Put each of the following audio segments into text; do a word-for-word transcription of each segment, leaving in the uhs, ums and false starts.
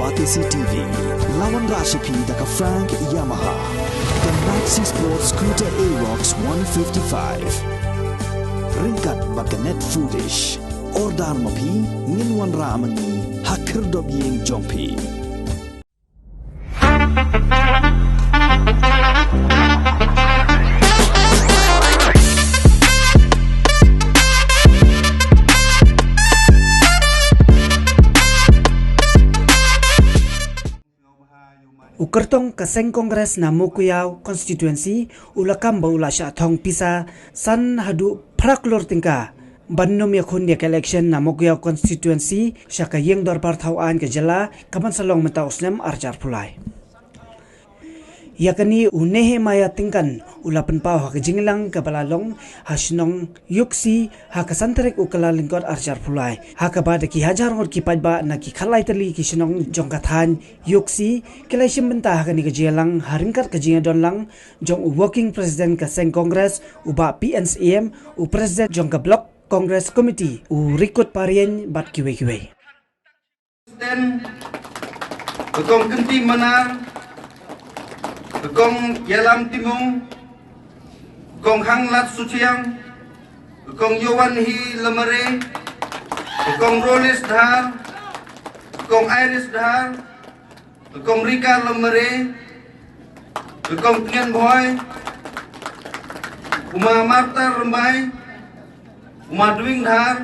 Batesi T V, la wanrah sha phi da ka Frank Yamaha, ka Maxi Sport Scooter Aerox one fifty-five. Ryngkat bad ka Net Foodish. Order ma phi, ngin wanrah ma ngi ha khyrdop ïing jong phi. U kyrtong ka seng Congress na Mowkaiaw constituency u la kam ba u la shah thong pisa san haduh phra klur tyngka ban nym ïakhun ïa ka election na Mowkaiaw constituency sha ka ïing dorbar thaw aiñ ka jylla, ka ban sa long mynta u snem ar hajar arphew lai. Ïa kane u Nehemiah Tyngkan u la pynpaw ha ka jingïalang kaba la long ha shnong Ïooksi ha ka san tarik u Kyllalyngkot ar hajar arphew lai, ha kaba da ki hajar ngut ki paidbah na ki khatlai tylli ki shnong jong ka thaiñ Ïooksi ki la shim bynta ha kane ka jingïalang ha ryngkat ka jingïadon lang jong u working president ka seng Congress u Bah P N Syiem, u president jong ka Block Congress Committee u Rikut Parieñ bad kiwei kiwei. President, ka Kong Kynti Manar, ka Kong Ïalam Timung, ka Kong Hanglat Suchiang, ka Kong Yowan Hi Lamare, ka Kong Rolis Dhar, ka Kong Iris Dhar, ka Kong Rika Lamare, ka Kong Tngen Bhoi, u Ma Marta Rymbai, u Ma Dwing Dhar,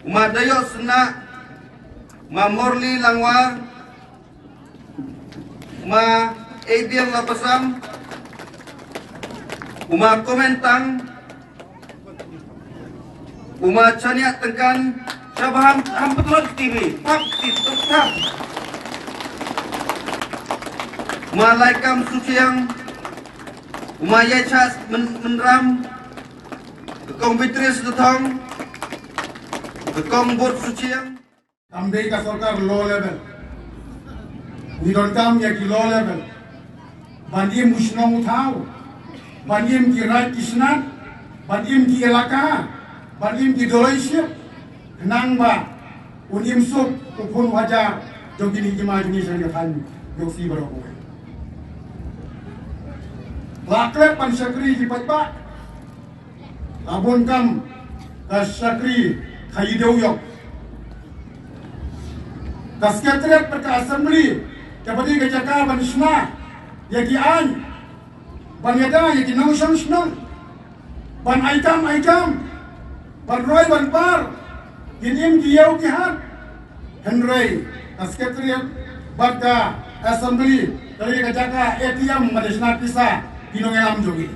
u Ma Dayok Sna, u Ma Morli Langwar, u Ma Abiang Lapasam, u Ma Komentang, u Ma Chaniah Tyngkan, sha ba ham, ham petlot T V, pap ti tuk tap. U Ma Laikam Suchiang, u Ma Yachas Men-, Menram, ka Kong Beatrice Lathong, ka Kong Bud Suchiang. Kam dei ka sorkar low level. Ngi donkam ïa ki low level. Ban im u shnong u thaw. Ban im ki raid ki snat. Ban im ki elaka. Ban im ki doloi ship. Khnang ba un im suk u khun u hajar jong kine ki ma jong ngi sha ka thaiñ Ïooksi baroh kawei. La klet ban shakri ki paidbah. La bun kam ka shakri khaïi dewïong. Ka Secretariat bad ka Assembly kaba dei ka jaka ban shna ïa ki aiñ, ban ïada ïa ki nongshong shnong, ban ai kam ai jam, ban roi ban par, kin im ki ïew ki hat. Hynrei ka Secretariat bad ka Assembly ka dei ka jaka A T M ban shna pisa ki nongïalam jong ngi.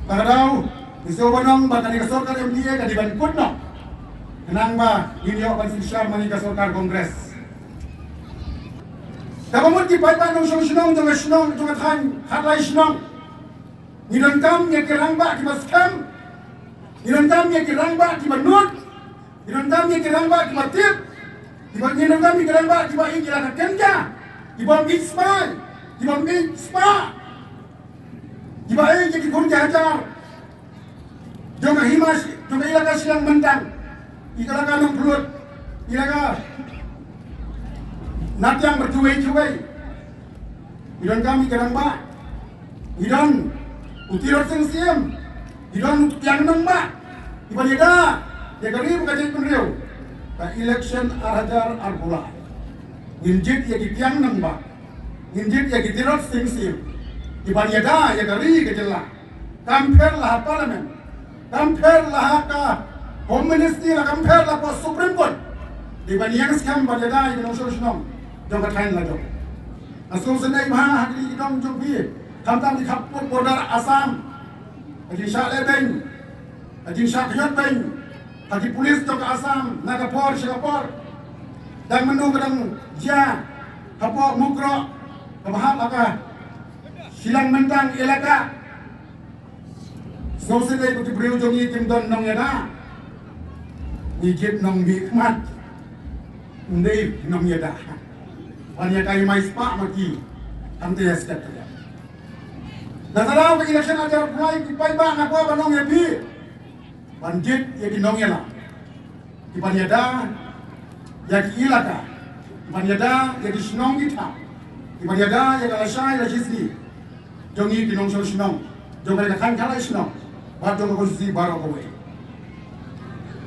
Ba ka daw, ngi sngewbha ban ong ba kane ka sorkar M D A ka dei ban kut noh. Khnang ba ngin ïoh ban synshar ma ngi ka sorkar Congress. Kaba mut ki paidbah nongshong shnong jong ka shnong jong ka thaiñ khatlai shnong. Ngi donkam ïa ki rangbah kiba skhem. Ngi donkam ïa ki rangbah kiba nud. Ngi donkam ïa ki rangbah kiba tip. Kiba, ngi donkam ïa ki rangbah kiba ïeit ïa la ka kynja. Kiba ïeit spah. Kiba ïeit spah. Kiba ïeit ïa ki khun ki hajar jong ka hima, jong ka ilaka Shillong Myntang. Ilaka Nongplut. Ilaka Natiang bad kiwei kiwei. Ngi donkam ïa ki rangbah. Ngi don u Tirot Sing Syiem. Ngi don u Tiang Nangbah. Ngi ban ïada ïa ka ri bad ka jaitbynriew. Ka election ar hajar arphew lai. Ngin jied ïa ki Tiang Nangbah. Ngin jied ïa ki Tirot Sing Syiem. Ngi ban ïada ïa ka ri ka jylla. Kam pher la ha Parliament. Kam pher la ha ka Home Ministry, la kam pher la ha Supreme Court. Dei ban ïeng skhem ban ïada ïa ki nongshong shnong jong ka thaiñ la jong. Nga sngewsynei bha ha kine ki dong jong phi. Khamtam ki khap pud border Assam. Ka jingshah lehbeiñ, ka jingshah khñiot beiñ ha ki pulit jong ka Assam na ka por sha ka por. Dang mynno ka dang jia hapoh Mukroh kaba hap ha ka Shillong Myntang elaka. Sngewsynei ba ki briew jong ngi kim don nongïada. Ngi jied nongmihkhmat. Ym dei nongïada. Ban ïa kai mai spah ma ki. Kam te ïa step te ïa. Da ka daw ka election ar hajar arphew lai ki paidbah nga kwah ban ong ïa phi. Ban jied ïa ki nongïalam. Ki ban ïada ïa ki ilaka, ban ïada ïa ki shnong ki thaw, ban ïada ïa ka lashai lashisngi jong ngi ki nongshong shnong jong ka thaiñ khatlai shnong bad jong ka konstituensi baroh kawei.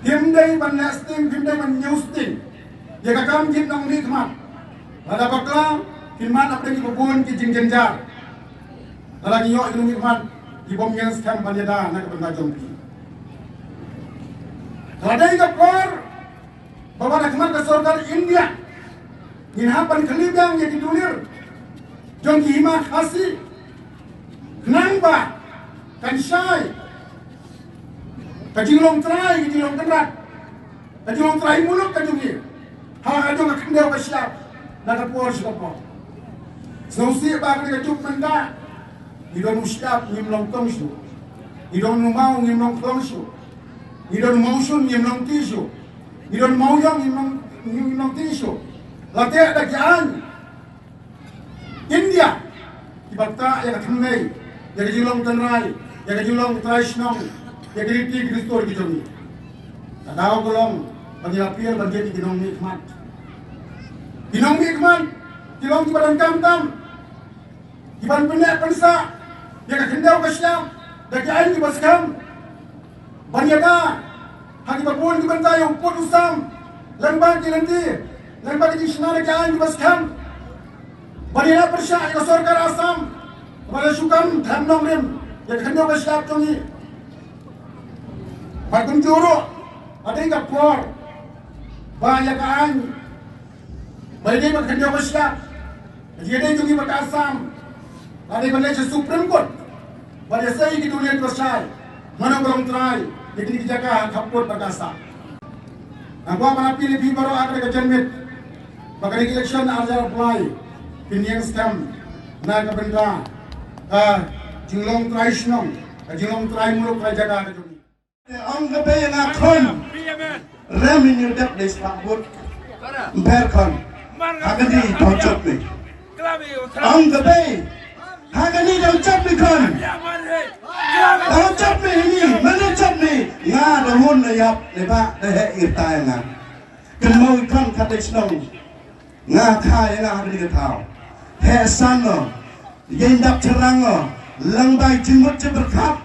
Kim dei ban leh sting, kim dei ban ñiew sting ïa ka kam jingmihkhmat. Lada bakla, kin mad hapdeng kiba bun ki jingjynjar. Lada ngi ïoh ïa ka jingmihkhmat, ki bym ngeit skhem ban ïada na ka bynta jong phi. Ka la dei ka por ba wan ha khmat ka sorkar India ngin hap ban kylli biang ïa ki dulir jong ki hima Khasi, khnang ba kan shai ka jinglong trai, ka jinglong kynrad, ka jinglong trai muluk ka jong ngi ha ka jong ka khyndew ka shyiap na ka por sha ka por. Sngewsih ba ka dei ka juk mynta. Ngi don u shyiap, ngim long kong shuh. Ngi don u maw, ngim long khlong shuh. Ngi don u mawshun, ngim long ti shuh. Ngi don u mawiong, ngim long, ngim long ti shuh. La teh da ki aiñ India kiba ktah ïa ka thymmei, ïa ka jinglong tynrai, ïa ka jinglong trai shnong, ïa ka riti ka dustur ka jong ngi. Ka daw ka long ba ngi la pyrshah ban jied ïa ki nongmihkhmat. Ki nongmihkhmat ki long kiba donkam tam, kiban pynneh pynsah ïa ka khyndew ka shyiap da ki aiñ kiba skhem. Ban ïada ha kiba bun ki bynta, ïa u pud u sam, lyngba ki lynti, lyngba ki jingshna da ki aiñ kiba skhem. Ban ïada pyrshah ïa ka sorkar Assam ba la shu kam them nongrim ïa ka khyndew ka shyiap jong ngi. Bad kumjuh ruh, ka dei ka por ba ïa ka aiñ, ba ïadei bad ka khyndew ka shyiap, ka jingïadei jong ngi bad ka Assam, ka dei ban leit sha Supreme Court ban ïasei ïa ki dulir kiba shai mano ba long trai ïa kine ki jaka ha khappud bad ka Assam. Nga kwah ban appeal ïa phi baroh ha kane ka janmiet ba kane ka election ar hajar arphew lai phin ïeng skhem na ka bynta ka jinglong trai shnong, ka jinglong trai muluk, trai jaka ka jong ngi. Ong ka bei nga khun, rem in ïa u dep dei spah vote. Ym pher khun. Ha kane ka jop ni. Ong ka bei, ha kane ka jop ni khun. Ka jop ni ni, mano jop ni? Nga da hun na ïap ne ba da heh ïa tai nga. Kynmaw ïa khun khatlai shnong. Nga kha ïa nga ha kane ka thaw. Heh san no. Ïa dap tyrang no. Lang bai jingmut jingpyrkhat.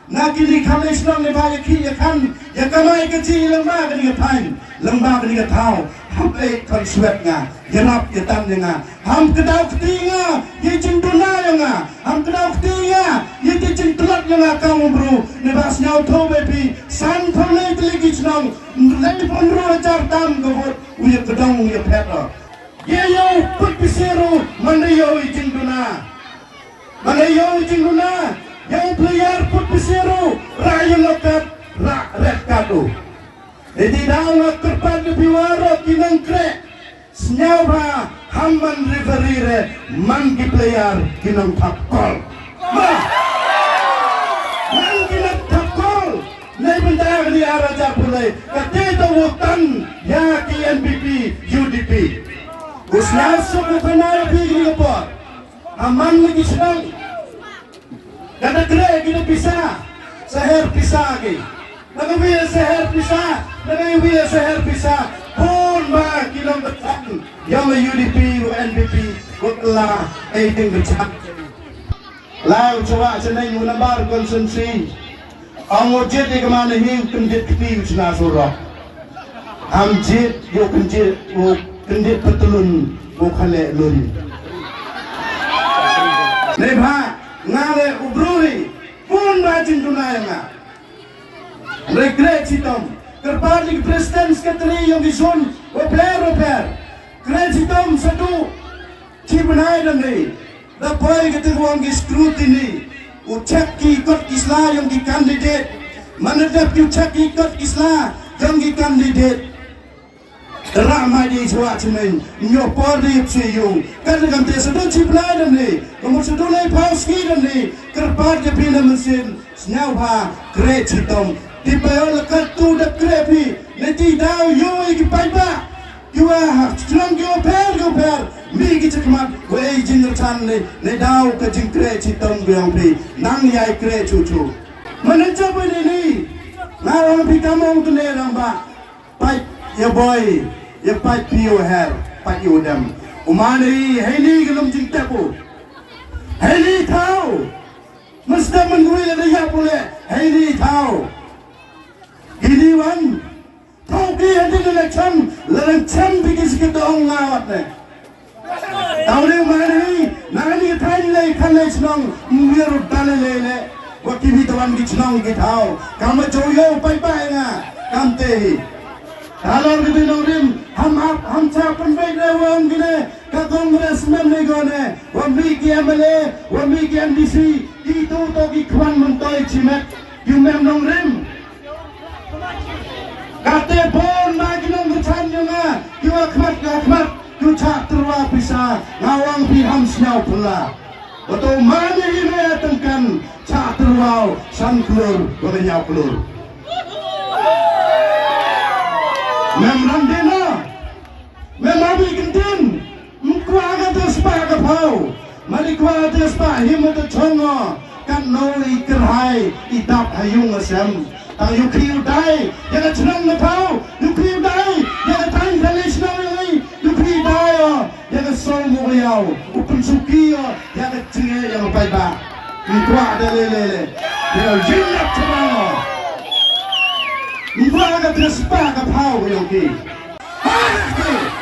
Na kine khatlai shnong ne ba ïa ki ïa kan ïa kamai ka jingïalang ba kane ka thaiñ, lang ba kane ka thaw. Hap ei khun swet nga. Ïarap ïatan ïa nga. Ham kdaw kti nga ïa jingduna ïa nga. Ham kdaw kti nga ïa ki jingtlot ïa nga kam u bru. Ne ba sñiawthooh ba phi san phew lai tylli ki shnong. Lai phew hynriew hajar tam ka vote. U ïa kdong u ïa phet o. Ïa ïa u put pisiru man ïa u jingduna. Man ïa u jingduna. Ïa u player put pisiru. Ra ïa lokat, ra red card u. Iti da nga kyrpad ïa phi waroh ki nongkreh. Sñiawbha ham man referee re man ki player ki nongthap kol. Ma. Man ki nongthap kol. Nei bynta ka ni ara ja pulai. Ka te ta wotan ïa ki N P P, U D P. U sñiaw suk u khana ïa phi ki ni ka por. Aman ni ki shnong. Ka da kre ki da pisa. Sa her pisa ki. Na ka wi sa her pisa. Na ka wi sa her pisa. Pun ba ki long ka chan. Ïa ma U D P, u N P P, u la, ei ding ka chan. Lai u chwa chaneng u nambar constituency. Ong u jied ïa ka man hi u kyndit kti u chna surok. Ham jied ïa u kyndit u kyndit patlun u khale lun. Nei bha nga le u bru hi bun ba jingduna ïa nga. Re kre chitom kyrpad ïa ki president secretary ïa ki zone waper waper. Kre chitom sadu chi bnai dang hi. Da poi ka tyrwang ki scrutiny. U check ki kot ki sla yong ki candidate. Mana dep ki u check ki kot ki sla yong ki candidate. Ra mai di chwa chimeng. Nyo por di psi yung. Kan kam te sadu chi bnai dang hi. Kamu sadu lai pau ski dang hi. Kyrpad ke pina mensin. Sñiawbha, kre chitom. Ti payo la ka tu da kre phi. Ne ti daw yo i ki paidbah. Ki wa ha, shnong ki wa pher, ki wa pher. Mi ki chikmat, wa ei jingkyrchan ne, ne daw ka jingkre chitom ki yong phi. Nang yai kre chu chu. Mana chabu ne ni. Nga ong phi kamong tu ne rang ba. Pait, ya boy. Ïa pait phi u her, pait u dem. U man hi, hei ni ka lum jingtep u. Hei ni thaw. Mesti man gui la da ïap u le. Hei ni thaw. Ki ni wan. Thaw ki hynnin election, la dang chem phi ki sa ki dong nga wat ne. Taw ni u man hi, na ni thaiñ lei khan lei chnong, mwiar u dale lei le. Wa ki bi tawan ki chnong ki thaw. Kam ma chow yo pai pai nga. Kam te hi. Halor ki bi nongrim, ham hap, ham cha pynbeit re wa ong ki ne, ka congressman ne go ne, wa mi ki M L A, wa mi ki M D C, ki tu to ki khwan myntoi chimet, ki mem nongrim. Kate pon ma ki nongkyrchan jong nga, ki wa khmat ka khmat, ki u chah tyrwa pisa, nga ong phi ham sñiaw phylla. Wa to mane hi me tengkan, chah tyrwa, san klur, wa ka ñiaw klur. Mem ran dina, mem abi kyntin, mkwah ka te spah ka phaw, mane kwah te spah him te chongo, katno i kyrhai, i dap ha yung ha sem. Tang yu khi u dai, ïa ka chnong na phaw, yu khi u dai, ïa ka tang ka le chnong ïa ngi, yu khi u dai o, ïa ka song mo ïa u, u pynsuki o, ïa ka chnge ïa ka paidbah. Mkwah da le le le. Ïa ka jin yak chnong o. Mkwah ka te spah ka phaw ïa ki. Ha, ha, ha.